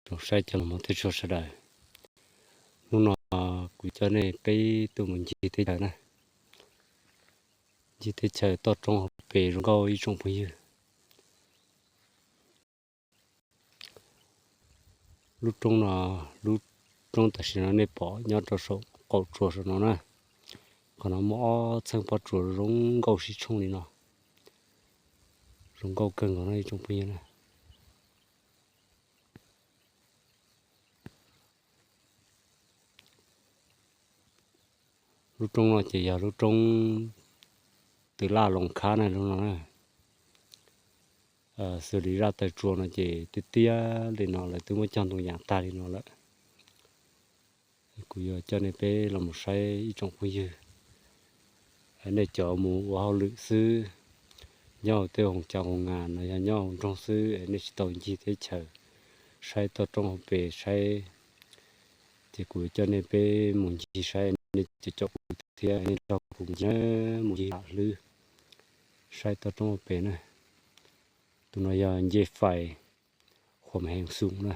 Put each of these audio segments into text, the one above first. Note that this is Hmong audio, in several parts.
Los saib cov los mos teb tshuaj sawv daws. Hnub no kuv coj nej peb tuaj mus ncig teb chaws na. Ncig teb chaws toj roob hauv pes zoo nkauj ib tsoom phooj ywg. Lub roob no, lub roob tam sim no nej pom nyob rau saum qaum tsuas saum no na. Qhov no muaj ob txheej pob tsuas zoo nkauj sib tshooj li no. Zoo nkauj kawg nkaus no ib tsoom phooj ywg na. Lub roob no ces yog lub roob Twm Laj Loos Khab na lub no na. Xws li zaj taw tsua no ces tiaj tiaj li no lawv twb muab cog ntoo yas tag li no lawm. Kuv yuav coj nej peb los mus saib ib tsoom phooj ywg. Nej cov mus ua hauj lwm xwb, nyob hauv tej hoos cas hoos nas no yog nyob hauv nroog xwb es nej tsis tau ncig teb chaws saib toj roob hauv pes saib, ces kuv yuav coj nej peb mus ncig saib, nej caum kuv thiab nej nrog kuv mus ncig, mus ncig lam hlwb saib toj roob hauv pes na. Tus no yog ncej fais Huam Hees Xoom na.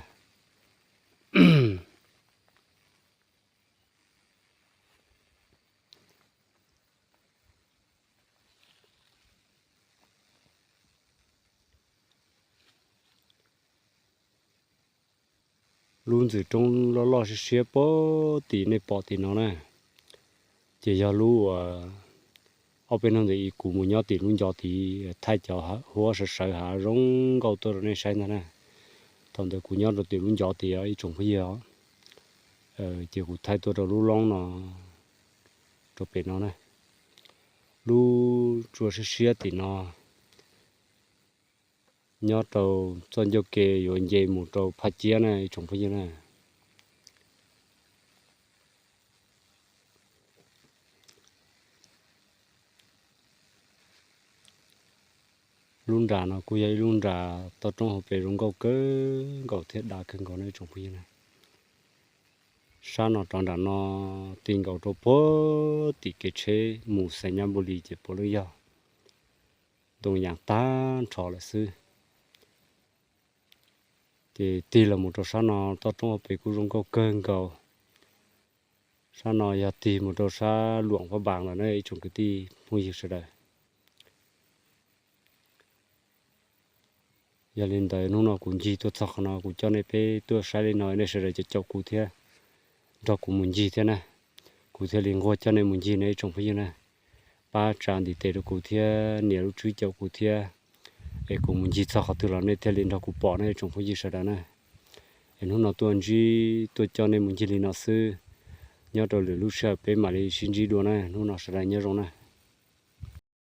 Lub ntxwm roob loj loj siab siab puag tim nej pom tim no na, ces yog lub uas ob peb hnub ntawd kuv mus nyob tim lub ncov tid thaij cov huab sawv sawv hav zoo nkauj tuaj rau nej saib ntag na. Thaum ntawd kuv nyob rau tim lub ncov tid ib tsoom phooj ywg, ces kuv thaij tuaj rau lub loob no, rau pem no na. Lub tsua siab siab tim no nyob rau txoj ncauj ke yuav nce mus rau Phaj Ciab na ib tsoom phooj ywg na. Lub nram no kuj yog ib lub nram toj roob hauv pes zoo nkauj kawg nkaus thiab dav kawg nkaus no ib tsoom phooj ywg na. Sab no rov nram no ti nkaus rau puag tim kev tsheb mus Xais Nyab Npu Lis ces puav leej yog ntoo yas tag nrho lawm xwb. Ces tig los mus rau sab no toj roob hauv pes kuj zoo nkauj kawg nkaus. Sab no yog tig mus rau sab Luam Phaj Npas lawm na ib tsoom kwv tij phooj ywg sawv daws. Yog li ntawd hnub no kuv ncig tuaj txog qhov no kuv coj nej peb tuaj saib li no nej sawv daws caum kuv thiab nrog kuv mus ncig thiab na. Kuv thiaj li nquag coj nej mus ncig na ib tsoom phooj ywg na. Pab tsa ntiv tes rau kuv thiab nias lub tswb caum kuv thiab, es kuv mus ncig txog qhov twg los nej thiaj li nrog kuv pom na ib tsoom phooj ywg sawv daws na. Es hnub no tuaj ntsib tuaj coj nej mus ncig li no xwb. Nyob rau lwm lub sij hawm peb mam li sib ntsib dua na, hnub no sawv daws nyob zoo na.